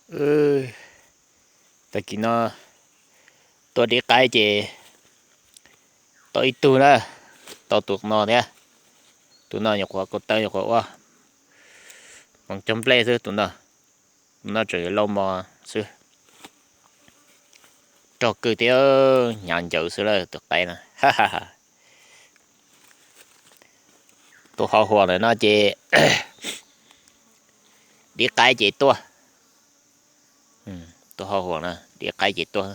Tag kis no tua dib qaib ces tau ib tug na, tau tus no thiab. Tus no nyuam qhuav kaus taw nyuam qhuav ua hmoov cog nplej xwb tus no. Tus no tseem yuav lauj mos xwb. Rog kawg thiab, hnyav ncaws xwb lawm tus qaib no. Tus ho huam ntawm no ces dib qaib ces tuaj. Tus ho huam no dib qaib ces tuaj.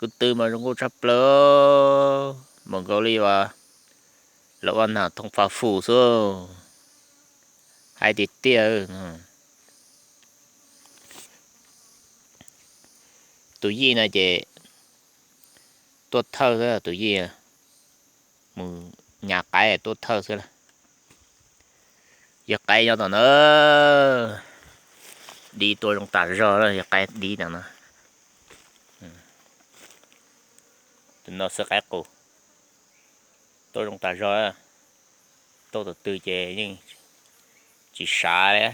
Kuv twb mas zoo nkauj tshaj plaws, mas nkaus li uas lawv ua nag thooj fa fu xwb. Haib tiag tiag. Tus yij no ces tuaj thawj xwb, tus yij mus nyav qaib tuaj thawj xwb lawm. Yog qaib nyob tom no, dib tuaj zoo tas zog, yog qaib dib no no. Tus no xwb qaib qus, tuaj zoo tas zog. Tuaj tus twg ces yeej tsis sav li.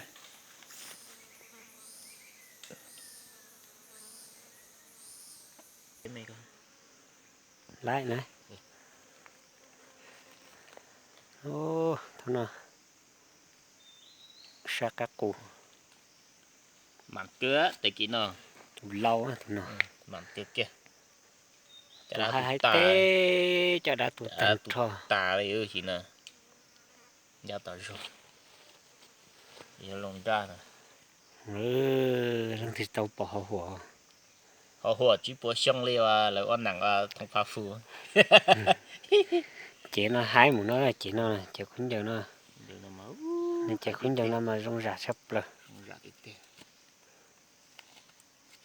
Laib na. Thaum no sab qab qus. Mam kawg tag kis no. Tus lau tus no. Mam kawg kiag. Cov dab haib teb, cov dab tus tag rho tas li sim no. Ncaj tas zog. Yog loo nraj no. Leej twg tau pom ho huam. Ho huam tsib puas xyoo li uas lawv ua neem ua thooj fa fu. Cev no haib mus no, cev no, cev khaub ncaws no. Cev khaub ncaws no mas zoo zam tshaj plaws.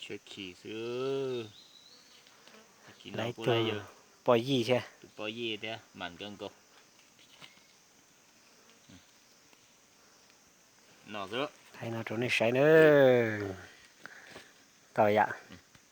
Tsheb khi xwb. Lawv tus poj yij thiab. Tus poj yij thiab mas nkauj nkaus. Thaij no rau nej saib na. Tau yam.